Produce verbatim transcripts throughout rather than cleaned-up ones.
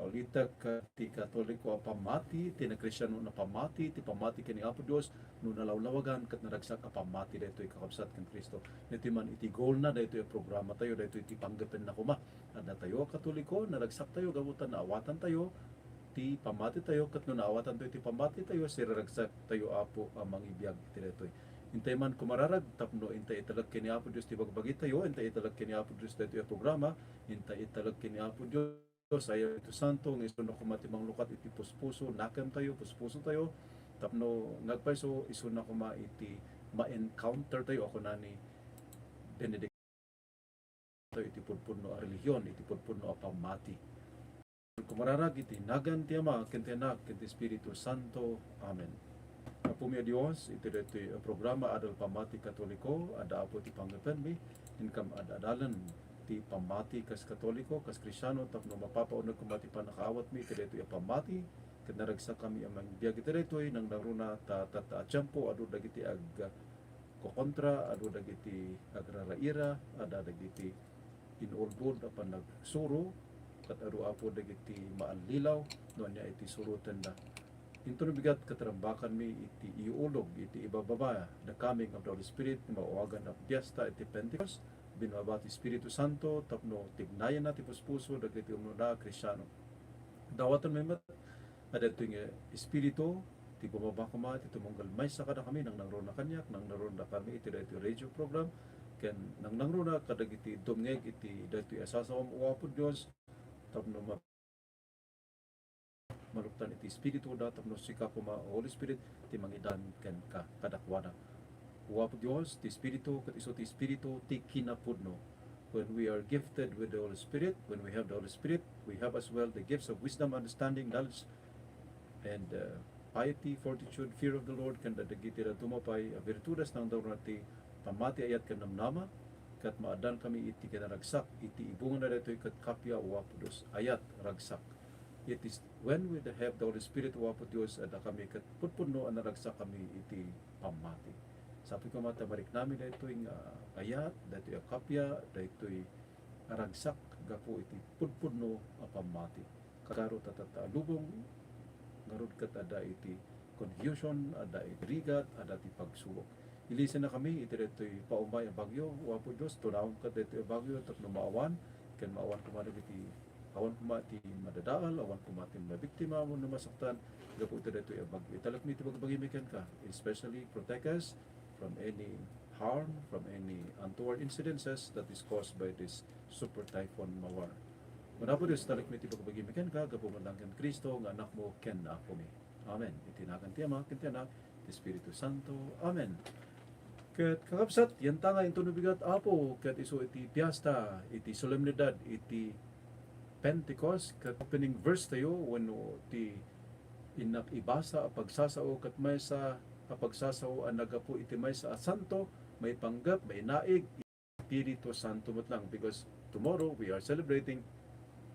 Ulitek, ah, ti Katoliko a pammati, ti Kristiano a pammati, ti pammati ken ni Apo Dios, no nalawlawagan ket naragsak a pammati daytoy, kakabsat, ken Cristo. Daytoy man iti goal na daytoy a programa tayo, daytoy ti panggepenna koma. Adda tayo a Katoliko, naragsak tayo gapu ta naawatan tayo ti pammati tayo, ket no naawatan tayo ti pammati tayo, siraragsak tayo, Apo, a mangibiag iti daytoy. Intay man kumararag tapno intay italek ken ni Apo Dios ti bagbagi tayo, intay italek ken ni Apo Dios daytoy a programa, intay italek ken ni Apo Dios. Dios, ayaw iti Santo, nga isuna koma ti manglukat iti puspuso, nakem tayo, puspuso tayo, tapno nga agpayso, isuna koma iti ma-encounter tayo, a kuna ni Benedicto, iti pudpudno a relihion, iti pudpudno a pammati. Kumararag iti nagan ti Ama, ken ti Anak, ken ti Espiritu Santo. Amen. Apomi a Dios, iti daytoy a programa, adal pammati Katoliko, adda Apo ti panggepenmi, inkam ad-adalen ti pammati kas Katoliko, kas Kristiano, tapno mapapauneg koma ti pannakaawatmi iti daytoy a pammati, ket naragsakami a mangbiag iti daytoy, nangnangruna ta, ta, ta a tiempo, adu dagiti agkokontra, adu dagiti agraraira, adda dagiti inulbod a panagsuro, ket adu, Apo, dagiti maallilaw no ania iti surotenda. Inton bigat, ket rambakanmi iti iulog iti ibababa, the coming of the Holy Spirit, nga maawagan a fiesta iti Pentecost, binababa ti Espiritu Santo tapno tignayenna ti puspuso dagiti umnona a Kristiano. Dawatenmi met a daytoy nga Espiritu ti bumaba koma iti tumunggal maysa kadakami, nangnangruna kaniak, nangnangruna dakami iti daytoy radio program, ken nangnangruna kadagiti dumngeg iti daytoy a sasawam, O Apo Dios, tapno ma-, maluktan iti Espirituda, tapno sika koma, O Holy Spirit, ti mangidan kenka kadakuada. O Apo Dios, ti Espiritu, ket isu ti Espiritu ti kinapudno. When we are gifted with the Holy Spirit, when we have the Holy Spirit, we have as well the gifts of wisdom, understanding, knowledge, and, uh, piety, fortitude, fear of the Lord, ken dagiti dadduma pay a virtudes, nangnangruna ti pammati, ayat, ken namnama, ket maaddankami iti kinaragsak, iti ibungana daytoy ket kappia, O Apo Dios, ayat, ragsak. It is when we have the Holy Spirit, O Apo Dios, addakami ket pudpudno a naragsakami iti pammati. Sapay koma ta mariknami daytoy nga ayat, daytoy a kappia, daytoy a ragsak gapu iti pudpudno a pammati. Kagaro ta tatta a lubong, ngarud ket adda iti confusion, adda iti rigat, adda ti pagsubok. Ilisennakami iti daytoy paumay a bagyo, O Apo Dios, tunawem ket daytoy a bagyo tapno maawan, ken maawan koma dagiti, awan koma ti madadael, awan koma ti mabiktima wenno masaktan gapu iti daytoy a bagyo. Italekmi ti bagbagimi kenka, especially protect us from any harm, from any untoward incidences that is caused by this Super Typhoon Mawar. Apo Dios, italekmi ti bagbagimi kenka, gapu met laeng ken Cristo nga Anakmo ken Apomi. Amen. Iti nagan ti Ama, ken ti Anak, ti Espiritu Santo. Amen. Ket kakabsat, yanta nga inton bigat, Apo, ket isu iti piesta, iti solemnidad, iti Pentecost, ket opening verse tayo, wenno ti innak ibasa a pagsasao, ket maysa a pagsasao a naggapu iti maysa a santo, maipanggep, mainaig, Espiritu Santo met lang, because tomorrow we are celebrating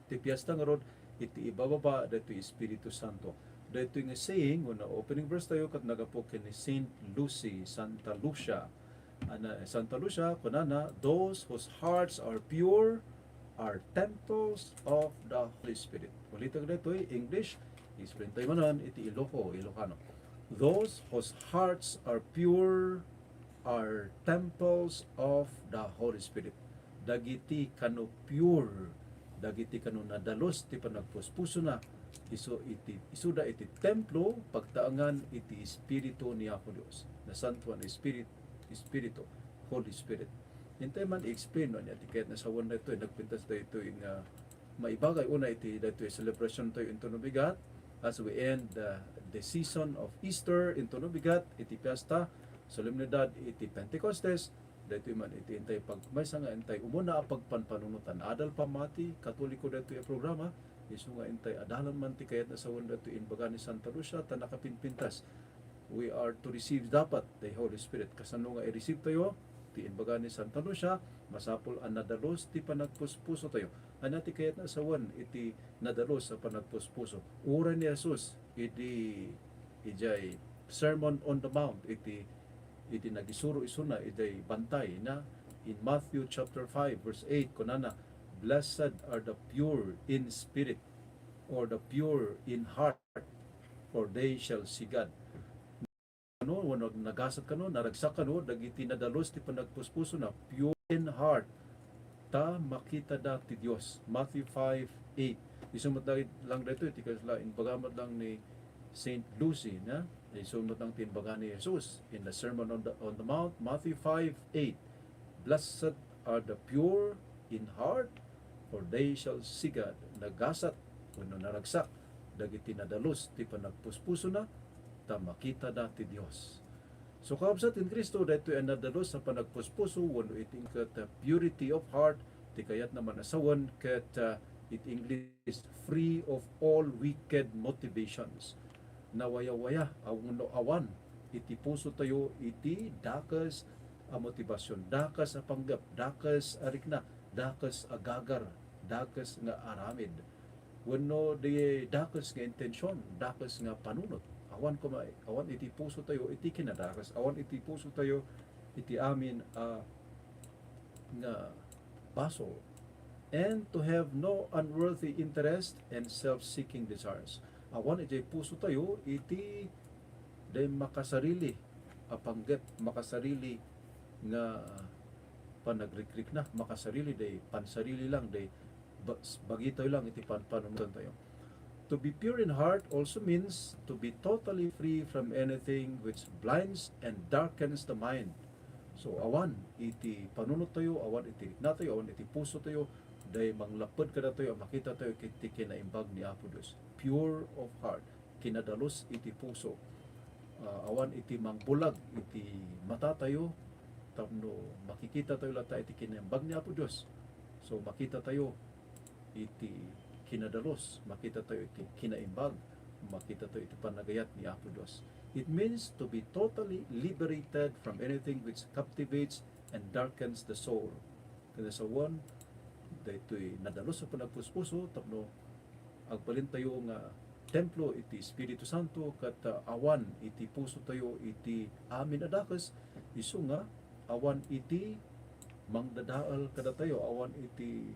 ti fiesta ngarud iti ibababa daytoy Espiritu Santo. Daytoy nga saying, wenno opening verse tayo, ket naggapu ken ni Saint Lucy, Santa Lucia. Ana, Santa Lucia, kunana, "Those whose hearts are pure are temples of the Holy Spirit." Ulitek daytoy, English, explain tayo manen iti Iloco, Ilocano. "Those whose hearts are pure are temples of the Holy Spirit." Dagiti kano pure, dagiti kano nadalus ti panagpuspusona, isu iti, isuda iti templo, pagtaengan iti Espiritu ni Apo Dios. Nasantoan Espirit-, Espiritu, Holy Spirit. Intay man i-explain no ania ti kayat nga sawen daytoy, nagpintas daytoy nga maibagay una iti daytoy celebration tayo inton bigat, as we end, uh, the season of Easter inton bigat, iti fiesta, solemnidad iti Pentecostes, daytoy man iti intay pag-, maysa nga intay umuna a pagpanpanunotan. Adal pammati, Katoliko daytoy a programa, isu nga intay adalan man ti kayat nga sawen daytoy imbaga ni Santa Lucia, ta nakapinpintas. We are to receive dapat the Holy Spirit. Kasano nga i-receive tayo ti imbaga ni Santa Lucia? Masapul a nadalus ti panagpuspuso tayo. Ania ti kayat nga sawen iti nadalus a panagpuspuso? Uray ni Jesus idi, idiay Sermon on the Mount, iti, iti nagisuro isuna idiay bantay na, in Matthew chapter five, verse eight, kunana, "Blessed are the pure in spirit." or the pure in heart, for they shall see God. Kano, wenno nagasat kano, naragsak kano dagiti nadalus ti panagpuspusona, pure in heart, ta makitada ti Dios. Matthew five eight. Isu met lang daytoy ti kasla imbaga met lang ni Saint Lucy, na? Isu met lang ti imbaga ni Jesus in the Sermon on the, on the Mount, Matthew five eight. "Blessed are the pure in heart, for they shall see God." Nagasat wenno naragsak dagiti nadalus ti panagpuspusona, ta makitada ti Dios. So, kakabsat ken Cristo, daytoy a nadalus a panagpuspuso wenno iti ket purity of heart, ti kayatna man a sawen ket, ah, iti English, free of all wicked motivations. Nawayawaya wenno awan iti pusotayo iti dakes a motibasion, dakes a panggep, dakes a rikna, dakes a gagar, dakes nga aramid, wenno di dakes nga intension, dakes nga panunot. Awan koma, awan iti pusotayo iti kinadakes, awan iti pusotayo iti amin a nga basol, and to have no unworthy interest and self-seeking desires. Awan iti pusotayo iti day makasarili a panggep, makasarili nga panagrikrikna, makasarili, day pansarili lang, day ba-, bagitayo lang iti pan-, panunotantayo. To be pure in heart also means to be totally free from anything which blinds and darkens the mind. So, awan iti panunottayo, awan iti riknatayo, awan iti pusotayo, day manglapped kadatayo a makitatayo iti kinaimbag ni Apo Dios. Pure of heart, kinadalus iti puso. Ah, awan iti mangbulag iti matatayo tapno makikitatayo latta iti kinaimbag ni Apo Dios. So, makitatayo iti kinadalus, makitatayo iti kinaimbag, makitatayo iti panagayat ni Apo Dios. It means to be totally liberated from anything which captivates and darkens the soul. Ken sawen, daytoy nadalus a panagpuspuso tapno agbalintayo nga templo iti Espiritu Santo ket, ah, awan iti pusotayo iti amin a dakes, isu nga awan iti mangdadael kadatayo, awan iti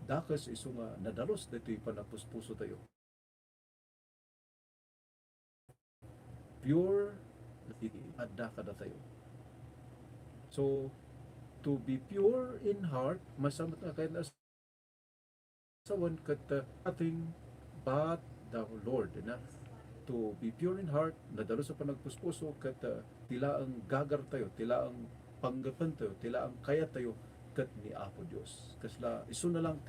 dakes isu nga nadalus daytoy panagpuspusotayo. Pure iti adda kadatayo. So, to be pure in heart, maysa met nga kayat sawen ket, uh, nothing but the Lord, na? To be pure in heart, nadalus a panagpuspuso, ket, uh, ti laeng gagartayo, ti laeng panggepentayo, ti laeng kayattayo ket ni Apo Dios. Kasla, isu na lang